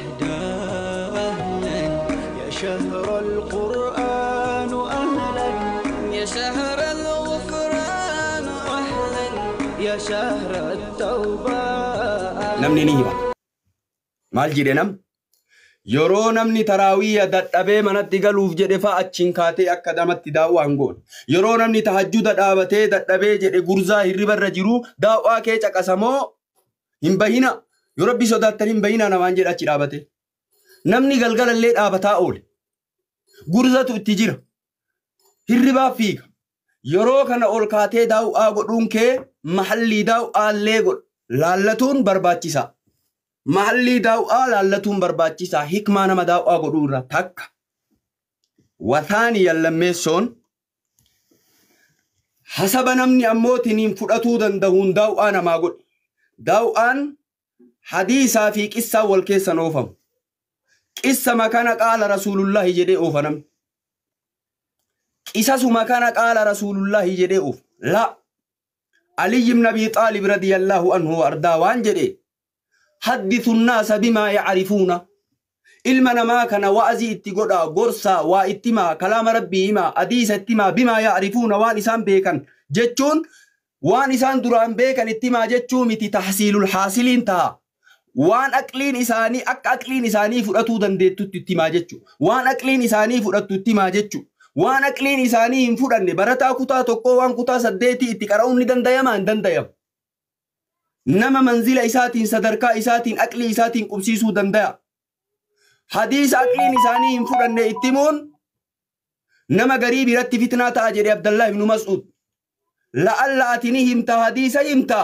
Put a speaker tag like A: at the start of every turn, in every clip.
A: الوحدة أهلا يا شهر القرآن أهلا يا شهر الغفران أهلا يا شهر التوبة.
B: Namni ni hima. Maal jedhe nam? Yeroo namni taraawiyya dadhabee manatti galuuf jedhe fa'a achiin kaatee akka namatti daawwaa hin goone. Yeroo namni tahajjuda dhaabatee dadhabee jedhe gurzaa hirribarra jiru daawwaa kee caqasamoo hin bahina. Yoo rabbi sodaattan hin bahina namaan jedhe achi dhaabate. Namni galgalallee dhaabataa oole. Gurzatu itti jira. Hirribaa fiiga. Yeroo kana ol kaatee daawwaa godhuun kee mahallii daawwaallee godhu. Laallatuun barbaachisaa. Mahallii daawwaa laallatuun barbaachisaa. Hikmaa nama daawwaa godhuu irraa takka. Wataani yallammeessoon hasaba namni ammootiniin fudhatuu danda'uun daawwaa namaa godhe. Daawwaan hadiisaa fi qissaa wal keessan oofamu. Qissa kana qaala rasuulullaahi jedhee oofa namni. Qisasuma kana qaala rasuulullaahi jedhee oofa. La Ali ibn Abi Xaalib radiyallahu anhu ardaa waan jedhe haddithu nnaasa bimaa yacrifuuna. Ilma namaa kana wa'azii itti godhaa, gorsaa, waa itti himaa, kalaama rabbii himaa, hadiisa itti himaa, bimaa yacrifuuna waan isaan beekan jechuun waan isaan duraan beekan itti himaa jechuu miti tahsiilul haasiliin ta'a. Waan aqliin isaanii akka aqliin isaanii fudhatuu dandeettutti itti himaa jechuu. Waan aqliin isaanii fudhattu itti himaa jechuu. Waan aqliin isaanii hin fudhanne barataa kutaa tokkoo waan kutaa saddeetii itti qara'uun ni dandayamaa hin dandayamu. Nama manzila isaatiin sadarkaa isaatiin aqlii isaatiin qubsiisuu danda'a. Hadiisa aqliin isaanii hin fudhanne itti himuun nama garii biratti fitnaa ta'a jedhe Abdallah ibn Mas'ud. La'alla ati ni himta hadiisa himta.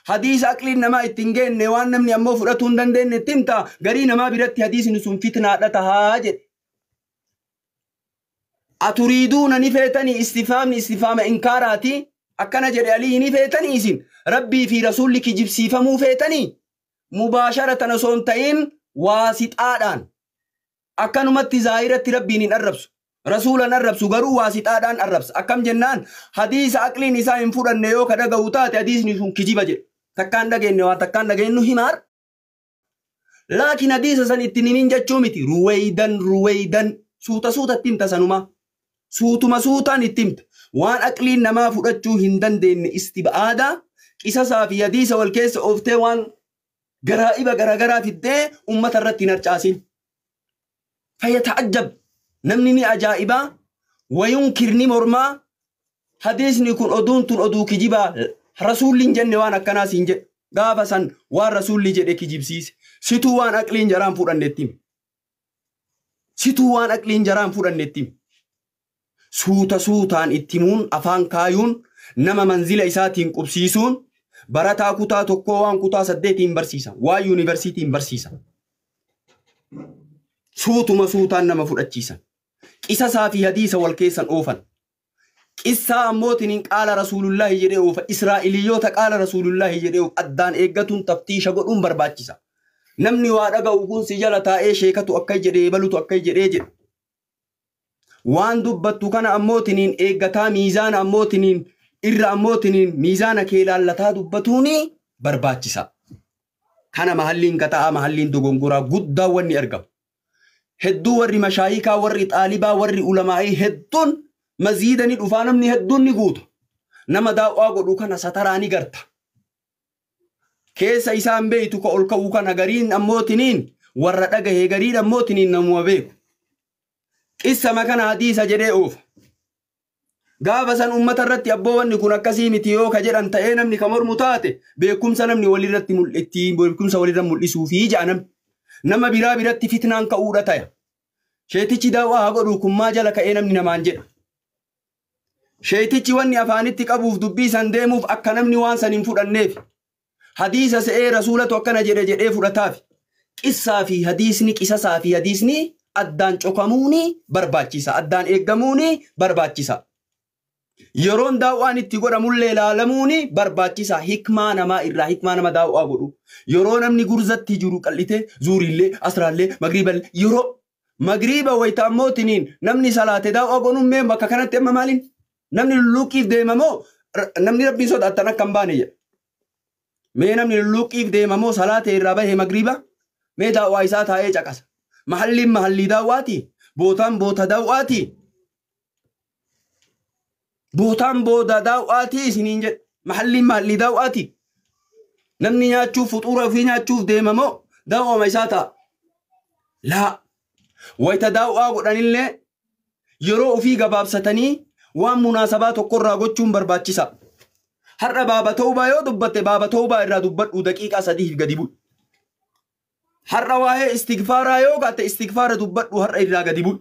B: Hadiisa aqliin namaa itti hin geenne waan namni ammoo fudhatuu hin dandeenye itti himta. Garii namaa biratti hadiisni sun fitnaadha tahaa jedhe. Aturiiduuna ni feetanii istifaamni istifaama inkaaraati. Akkana jedhe Alii ni feetanii isin rabbii fi rasuulli kijibsiifamuu feetanii mubaasharatan osoo hin ta'in waasixaadhaan akkanumatti zaahiratti rabbiin hin arrabsu. Rasuulan arrabsu garuu waasixaadhaan arrabsa. Akkam jennaan hadiisa aqliin isaa hin fudhanne yoo ka dhaga'u taate hadiisni sun kijiba jedhe. Takkaan dhageenye waan takkaan dhageenyu himaar. Laakiin hadiisa san ittiin himin jechuu miti. Ruwaydan ruwaydan suuta suutatti himta sanumaa. Suutuma suutaan itti himta. Waan aqliin namaa fudhachuu hin dandeenye istibaadaa qisasaa fi hadiisa wal keessa ooftee waan garaa'iba garaagaraa fiddee uummata irratti hin harcaasin. Fayyata'ajjab namni ni ajaa'ibaa wayunkir ni mormaa hadiisni kun oduun tun oduu kijibaa rasuulli hin jenne waan akkanaas hin jedhe gaafa san waan rasuulli jedhe kijibsiise situu waan aqliin jaraan fudhannetti hime. Situu waan aqliin jaraan fudhannetti hime. Suuta suutaan itti himuun afaan kaayuun nama manzila isaatiin qubsiisuun barataa kutaa tokkoo waan kutaa saddeetiin barsiisa waan yuunivarsiitiin barsiisa. Suutuma suutaan nama fudhachiisan. Qisasaa fi hadiisa wal keessan oofan. Qissaa ammootiin qaala rasuulullaahi jedhee oofa. Israa'iliyyoota qaala rasuulullaahi jedhee oofa. Addaan eeggatuun taftiisha godhuun barbaachisa. Namni waa dhaga'u kun si jala taa'ee sheekatu akka jedhee balutu akka jedhee jedha. Waan dubbattu kana ammootiniin eeggataa miizaana ammootiniin irra ammootiniin miizaana kee laallataa dubbatuuni barbaachisa. Kana mahalliin qaxa'aa mahalliin dogongoraa guddaa wanni argamu. Hedduu warri mashaayikaa warri xaalibaa warri ulamaa'ii hedduun maziida ni dhufaa namni hedduun ni guuta. Nama daawwaa godhu kana sataraa ni garta. Keessa isaan beeytu ka ol ka'uu kana gariin ammootiniin warra dhagahee gariin ammootiniin namuma beeku. Qissama kana hadiisa jedhee oofa. Gaafa san uummata irratti abboo wanni kun akkasii miti yoo ka jedhan ta'ee namni ka mormu taate beekumsa namni walirratti mul'itti beekumsa walirra mul'isuu fi ja'a namni. Nama biraa biratti fitnaan ka'uudha taya. Sheetichi daawwaa haa godhu kun maa jala ka'ee namni namaan jedha. Sheetichi wanni afaanitti qabuuf dubbii san deemuuf akka namni waan san hin fudhanneef. Hadiisa se'ee rasuulatu akkana jedhe jedhee fudhataaf. Qissaa fi hadiisni qisasaa fi hadiisni addaan cokamuuni barbaachisa. Addaan eeggamuuni barbaachisa. Yeroon daawwaan itti godhamullee ilaalamuuni barbaachisa. Hikmaa namaa irraa hikmaa nama daawwaa godhu. Yeroo namni gurzatti jiru qal'ite zuuriillee asraallee magriiballee yeroo magriiba wayita ammootiniin namni salaate daawwaa godhuun mee bakka kanatti amma maaliin namni lulluuqiif deemamoo namni rabbiin sodaattan akka hin baane jedha. Mee namni lulluuqiif deemamoo salaate irraa bahe magriiba Mee daawwaa isaa taa'ee caqasa. Mahalliin mahallii daawwaati. Bootaan boota daawwaati. Bootaan booda daawwaati isiniin jedhe. Mahalliin mahallii daawwaati. Namni nyaachuuf fuxuura ofii nyaachuuf deema moo daawwama isaa ta'a? Laa. Wayita daawwaa godhanillee yeroo ofii gabaabsatanii waan munaasabaa tokkorraa gochuun barbaachisa. Har'a baaba ta'uubaa yoo dubbatte baaba ta'uubaa irraa dubbadhu daqiiqaa 3 gadi bu'i. Har'a waa'ee istigfaaraa yoo gaatte istigfaara dubbadhu har'a irraa gadi bu'i.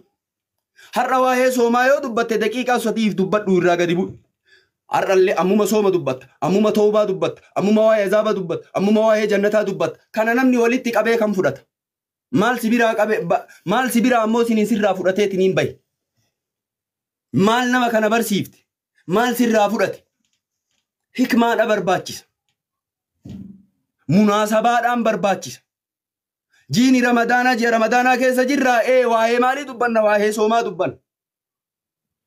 B: Har'a waa'ee soomaa yoo dubbatte daqiiqaa 3 dubbadhu irraa gadi bu'i. Har'allee ammuma sooma dubbatta, ammuma tawbaa dubbatta, ammuma waa'ee azaaba dubbatta, ammuma waa'ee jannataa dubbatta. Kana namni walitti qabee kan fudhata. Maal si biraa qabe, maal si biraa ammoo siniin sirraa fudhateetiniin bahe. Maal nama kana barsiifte? Maal sirraa fudhate? Hikmaadha barbaachisa. Munaasabaadhaan barbaachisa. Jiini Ramadaanaa ji'a Ramadaanaa keessa jirraa waa'ee maalii dubbanna? Waa'ee soomaa dubbanna.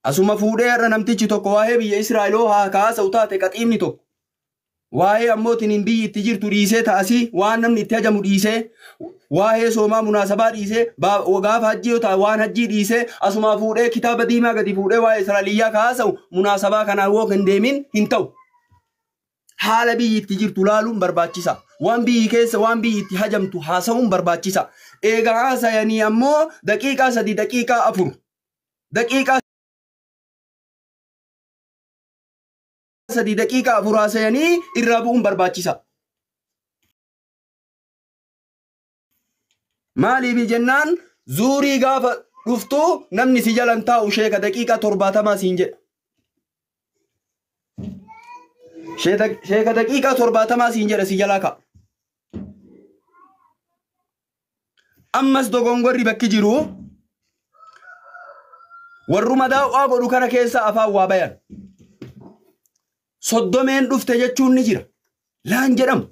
B: Asuma fuudhee har'a namtichi tokko waa'ee biyya Israa'eloo haa kaasa'u taate qaxiimni tokko. Waa'ee ammootiin biyyi itti jirtu dhiisee ta'asii waan namni itti hajamu dhiisee waa'ee soomaa munaasabaa dhiisee gaafa hajjii yoo ta'a waan hajjii dhiisee asuma fuudhee kitaaba diimaa gadi fuudhee waa'ee Israa'eliyyaa kaasa'u munaasabaa kanaan woo hin deemin hin ta'u. Haala biyyi itti jirtu laaluun barbaachisa. Waan biyyi keessa waan biyyi itti hajamtu haasa'uun barbaachisa. Eega haasayanii ammoo daqiiqaa 3 daqiiqaa 4 daqiiqaa 3 daqiiqaa 4 haasayanii irraa bu'uun barbaachisa. Maaliif jennaan zuurii gaafa dhuftu namni si jalan taa'u sheeka daqiiqaa 70 siin jedha. Sheeka daqiiqaa 70 siin jedha si jalaa ka'a. Ammas dogongorri bakki jiru warruma daawwaa godhu kana keessa afaan waa bayan. 30 dhufte jechuun ni jira. Laan jedhamu.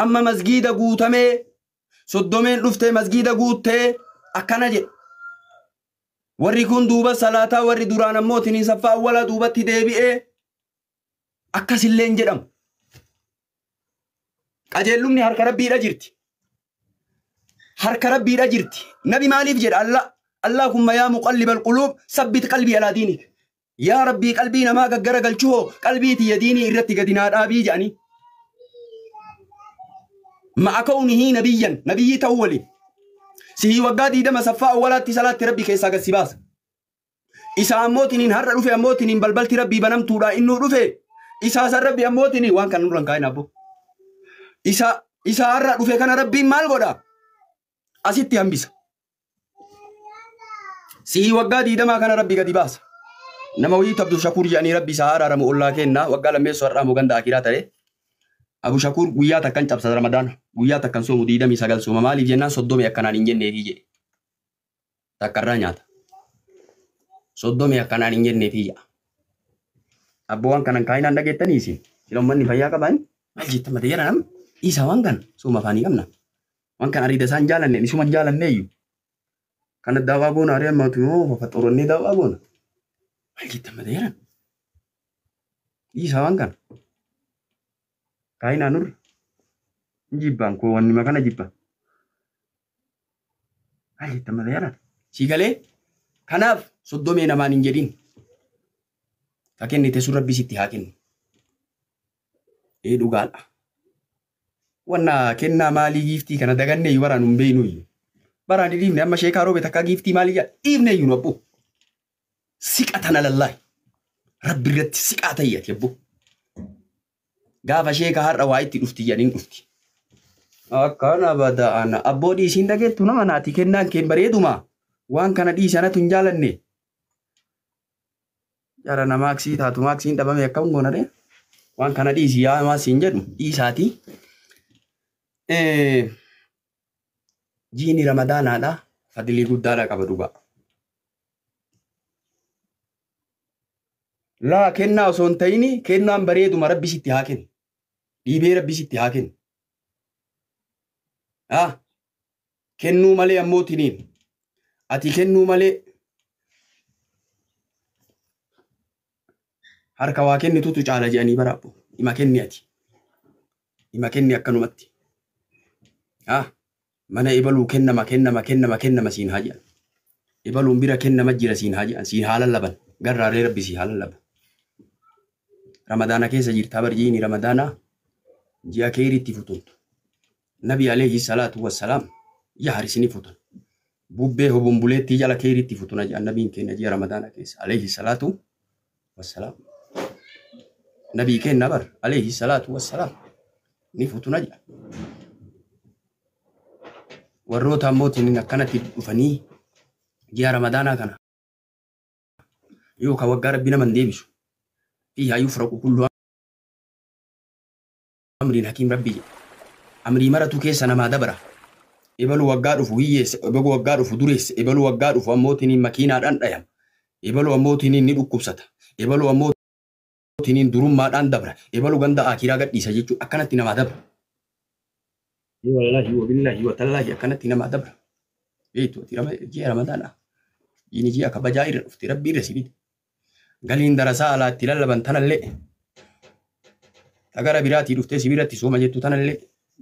B: Amma masgiida guutamee 30 dhufte masgiida guuttee akkana jedha. Warri kun duuba salaataa warri duraan ammoo tiniin saffaa awwalaa duubatti deebi'ee akkasillee hin jedhamu. Qajeellumni harka rabbiidha jirti. Harka rabbiidha jirti. Nabi maaliif jedha? Allah Allahumma yaa muqallibal quluub sabbit qalbii alaa diinik. Yaa rabbii qalbii namaa gaggara galchuu hoo qalbii tiyya diinii irratti gadi naa dhaabii jedhanii. Ma'a kawnihi nabiyyan nabiyyii ta'uu waliin. Sihii waggaa 20 saffaa awwalaatti salaatti rabbi keessaa gad si baasa. Isa ammootiniin har'a dhufe ammootiniin balbalti rabbii banamtuudha innuu dhufe. Isaa san rabbi ammootiniin waan kana nurra hin kaa'in abbo. Isa har'a dhufe kana rabbiin maal godha? Asitti hambisa. Sihii waggaa 20 kana rabbi gadi baasa. Nama wayii Abdul Shakuur jedhanii rabbi isaa araaramu ollaa kenna waggaa lammeessoo har'aa ganda akiraa ta'e. Abu Shakuur guyyaa takkan cabsa Ramadaana guyyaa takkan soomu 29 sooma maaliif jennaan 30 akkanaan hin jenneefii jedhe. Takkarraa nyaata. 30 akkanaan hin jenneefii jedha. Abbo waan kanan kaayinaan dhageettanii isin. Sila uummanni fayyaa qabaan maal jettan mata jara nam dhiisa waan kana sooma afaanii qabna. Waan kana ariida isaan jaalanne isuma hin jaalanne iyyuu. Kana daawwaa goona arii ammaatu yoo fafaxoorannee daawwaa goona. Maal jettan mata jara dhiisa waan kana. Kaayinaa nurra. Jibbaan koo wanni makana jibba. Maal jettan mata jara. Sii galee kanaaf 30 namaan hin jedhin. Ka kennite sun rabbi sitti haa kennu. Dhugaadha. Wanna kennaa maalii giiftii kana dagannee iyyuu baraan hin beeknu iyyuu. Baraan hin dhiifne amma sheekaa roobe takkaa giiftii maalii jedha dhiifne iyyuu nu abbo. Siqatan alallaahi. Rabbi irratti siqaa ta'e ati abbo. Gaafa sheekaa har'a waa itti dhufti jedhaniin dhufti. Akkana bada'ana abboo dhiisiin dhageettu nama naati kennaan keen bareeduma. Waan kana dhiisi anatu hin jaalanne. Jara nama aksii taatu maaksiin dhabame akkam goona ree? Waan kana dhiisi yaa maa siin jedhu dhiisaati. Jiini Ramadaanaadha. Fadilii guddaadha qaba dhugaa. Laa kennaa osoo hin ta'in kennaan bareeduma rabbi sitti haa kennu. Dhiibee rabbi sitti haa kennu. Kennuu malee ammoo tiniin. Ati kennuu malee harka waa kennitutu caala jedhanii bara abbo. Ima kenni ati. Ima kenni akkanumatti. Mana ibaluu kennama kennama kennama kennama siin haa jedhan. Ibaluun bira kennama jira siin haa jedhan. Siin haa lallaban. Garraaree rabbi siin haa lallabu. Ramadaana keessa jirtaa bar jiini Ramadaana ji'a keeritti futuntu. Nabi alayhi salaatu wassalaam yaarisni futun. Bubbee hobombuleettii jala keeritti futuna jedhan nabiin keenya ji'a Ramadaana keessa alayhi salaatu wassalaam. Nabii keenya bar alayhi salaatu wassalaam ni futuna jedhan. Warroota ammootiin akkanatti dhufanii ji'a Ramadaanaa kana yookaan waggaa rabbi nama hin deebisu. Fiihaa yufraqu kullu amriin hakiim rabbi jedhe. Amrii maratu keessa namaa dabara. Ibalu waggaa dhufu hiyyeessa, ibalu waggaa dhufu dureessa, ibalu waggaa dhufu ammootiin makiinaadhaan dhayama. Ibalu ammootiin ni dhukkubsata. Ibalu ammootiin durummaadhaan dabra. Ibalu ganda akiraa gadhiisa jechuun akkanatti namaa dabra. Wallaahi wabillaahi watallaahi akkanatti namaa dabra. Beektu ati ji'a Ramadaanaa. Jiini ji'a kabajaa irra dhufte rabbi irra si bite. Galiin darasaa alaatti lallaban tanallee. Tagara biraatii dhuftee si biratti sooma jettu tanallee.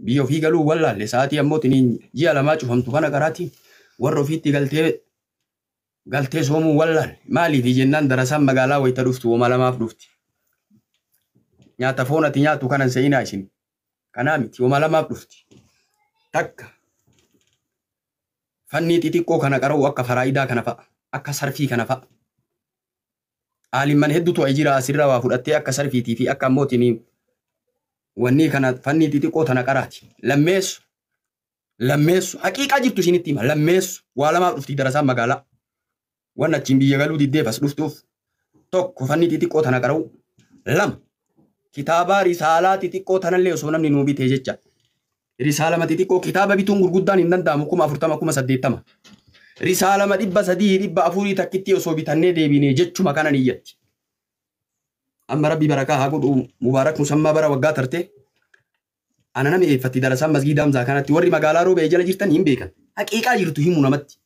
B: Biyya ofii galuu wallaalle sa'aatii ammootiin ji'a lamaa cufamtu kana karaatiin warra ofiitti galtee soomuu wallaalle. Maaliif jennaan darasaan magaalaa wayita dhuftu woma lamaaf dhufti. Nyaata foon ati nyaatu kanan se'inaa isin. Kanaa miti woma lamaaf dhufti. Takka fannii xixiqqoo kana qara'u akka faraayidaa kana fa'a akka sarfii kana fa'a. Aalimman hedduutu jira asirraa waa fudhattee akka sarfiitii fi akka ammootiin wanni kana fannii xixiqqoo tana qaraati. Lammeessu lammeessu haqiiqaa jirtu isinitti hima lammeessu waa lamaaf dhufti darasaan magaalaa. Wanni achiin biyya galuu diddeef as dhuftuuf tokko fannii xixiqqoo tana qara'u lama kitaaba risaalaa xixiqqoo tanallee osoo namni nuu bitee jecha. Risaalama xixiqqoo kitaaba bituun gurguddaan hin danda'amu 40,000 80,000. Risaalama 300 400 takkitti osoo bitannee deebinee jechuma kana niyyatti. Amma rabbi barakaa haa godhu mubaarak musammaa bara waggaa tarte. Ana nama eeffatti darasaan masgiida Hamzaa kanatti warri magaalaa Roobee jala jirtan hin beekan. Haqiiqaa jirtu himu namatti.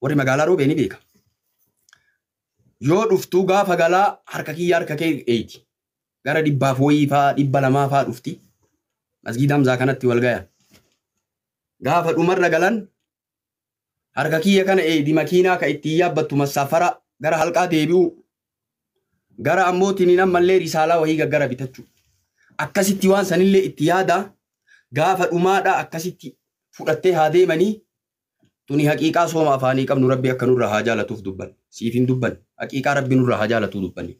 B: Warri magaalaa Roobee ni beeka. Yoo dhuftuu gaafa galaa harka kiyya harka kee eeti. Gara 100 wayii fa'aa 200 fa'aa dhufti. Masgiida Hamzaa kanatti wal gayan. Gaafa dhumarra galan harka kiyya kana eedi makiinaa ka ittiin yaabbattu masaafara gara halqaa deebi'u. Gara ammootiin ammallee risaalaa wayii gaggara bitachuu. Akkasitti waan sanillee itti yaada gaafa dhumaadhaa akkasitti fudhattee haa deemanii tuni haqiiqaa sooma afaanii qabnu rabbi akka nurraa haa jaalatuuf dubban. Siif hin dubban. Haqiiqaa rabbi nurraa haa jaalatuu dubbanni.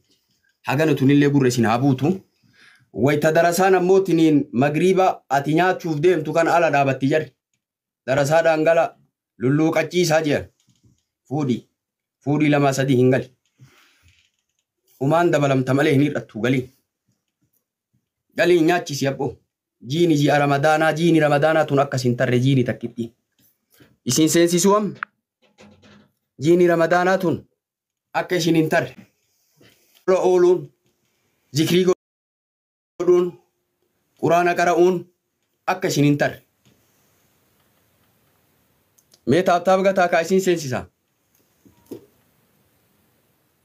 B: Hagana tunillee gurra isin haa buutu. Wayita darasaan ammootiin magriiba ati nyaachuuf deemtu kan ala dhaabatti jarri. Darasaadhaan gala lulluuqachiisaa jedhan. Fuudhii. Fuudhii 2 3 hin gali. Umaan dabalamta malee hin hir'attu galii. Galii nyaachisi abboo. Jiini ji'a Ramadaanaa jiini Ramadaanaa tun akkas hin tarre jiini takkitti. Isin seensisuu amma. Jiini Ramadaanaa tun akka isin hin tarre. Ooluun zikrii godhuun quraana qara'uun akka isin hin tarre. Mee taap taap gataa kaa isin seensisaa.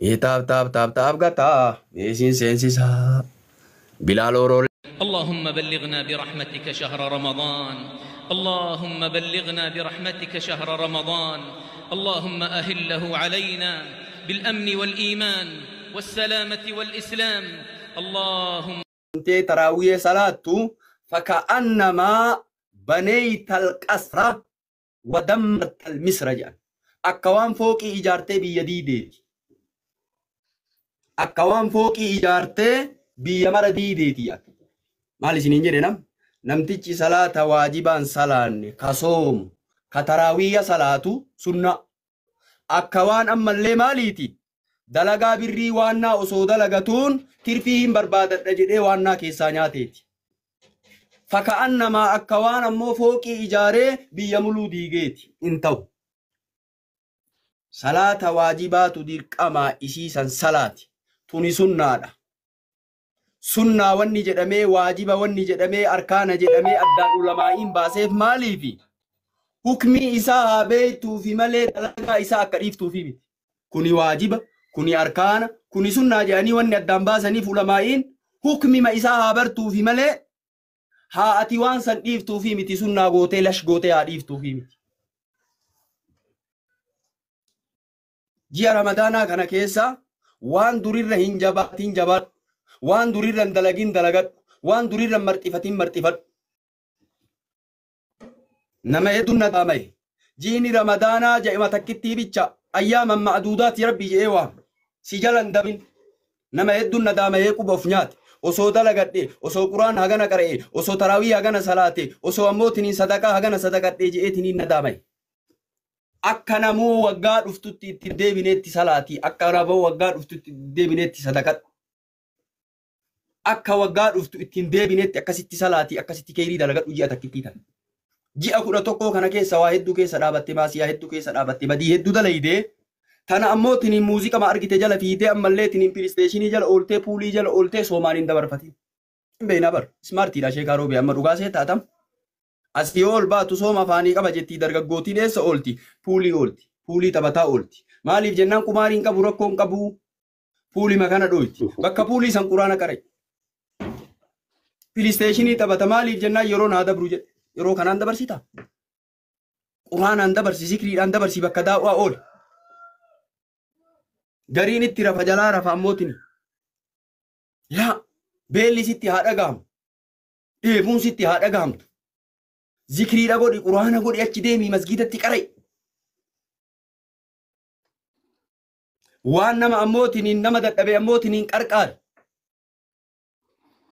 B: Mee taap taap taap taap gataa mee isin seensisaa. Bilaal Orool.
C: اللهم بلغنا برحمتك شهر رمضان اللهم بلغنا برحمتك شهر رمضان اللهم أهله علينا بالأمن والإيمان والسلامة والإسلام اللهم
B: تراويح صلاة فكأنما بنيت القصر ودمرت المصر جان. أكوان فوقي إجارتي بيديدي. أكوان فوقي إجارتي بيمر ديديتي. Maal isiniin jedhe nam namtichi salaata waajibaan salaanne ka soomu ka taraawiyya salaatu sunna akka waan ammallee maaliiti dalagaa birrii waannaa osoo dalagatuun tirfii hin barbaadadha jedhee waannaa keessaa nyaateeti. Faka'annamaa akka waan ammoo fooqii ijaaree biyya muluu diigeeti hin ta'u. Salaata waajibaatu dirqamaa isiisan salaati tuni sunnaadha. Sunnaa wanni jedhamee waajiba wanni jedhamee arkaana jedhamee addaan ulamaa'iin baaseef maaliifi? Hukmii isaa haa beektuufi malee dalagaa isaa akka dhiiftuufi miti. Kuni waajiba, kuni arkaana, kuni sunnaa jedhanii wanni addaan baasaniif ulamaa'iin hukmima isaa haa bartuufi malee Haa ati waan san dhiiftuufi miti, sunnaa gootee lash gootee haa dhiiftuufi miti. Ji'a Ramadaanaa kana keessa waan durirra hin jabaatin jabaadhu. Waan durirra hin dalagin dalagadhu. Waan durirra hin marxifatin marxifadhu. Nama hedduun na dhaamaye. Ji'ini Ramadaanaa je'ima takkittii bicha ayyaaman ma'aduudaati Rabbi je'ee waama. Si jala hin dabin. Nama hedduun na dhaamayee quba of nyaate. Osoo dalagadhe, osoo quraan hagana qara'e, osoo taraawii hagana salaate, osoo ammoo tiniin sadaqaa hagana sadaqadhe je'ee tiniin na dhaamaye. Akka namuu waggaa dhuftutti ittiin deebineetti salaati. Akka namuu waggaa dhuftutti ittiin deebineetti sadaqadhu. Akka waggaa dhuftu ittiin deebineetti akkasitti salaati, akkasitti keerii dalagadhu ji'a takkittii tana. Ji'a 11 kana keessa waa hedduu keessa dhaabatte, maasiyaa hedduu keessa dhaabatte, badii hedduu dalaydee. Tana ammoo tiniin muuziqaa ma argite jala fiitee ammallee tiniin pilisteeshinii jala ooltee puulii jala ooltee soomaan hin dabarfatin. Hin beekna bar. Ismaartiidha sheekaa roobee amma dhugaa see taatam. Asii yoo ol baatu sooma afaanii qaba jettii dargaggootiin eessa oolti? Puulii oolti. Puulii taphataa oolti. Maaliif jennaan kumaariin qabu rakkoon qabu puulii makana dhoyti. Bakka puulii san quraana qara'e. Pilisteeshinii taphata maaliif jennaan yeroo naa dabru jedhe. Yeroo kanaan dabarsita. Quraanaan dabarsi, zikriidhaan dabarsi bakka daawwaa oole. Gariin itti rafa jalaa rafa ammootini. Yaa beelli sitti haa dhagahamu. Dheebuun sitti haa dhagahamtu. Zikriidha godhi, quraana godhi achi deemii masgiidatti qara'i. Waan nama ammootiniin nama dadhabe ammootiniin qarqaari.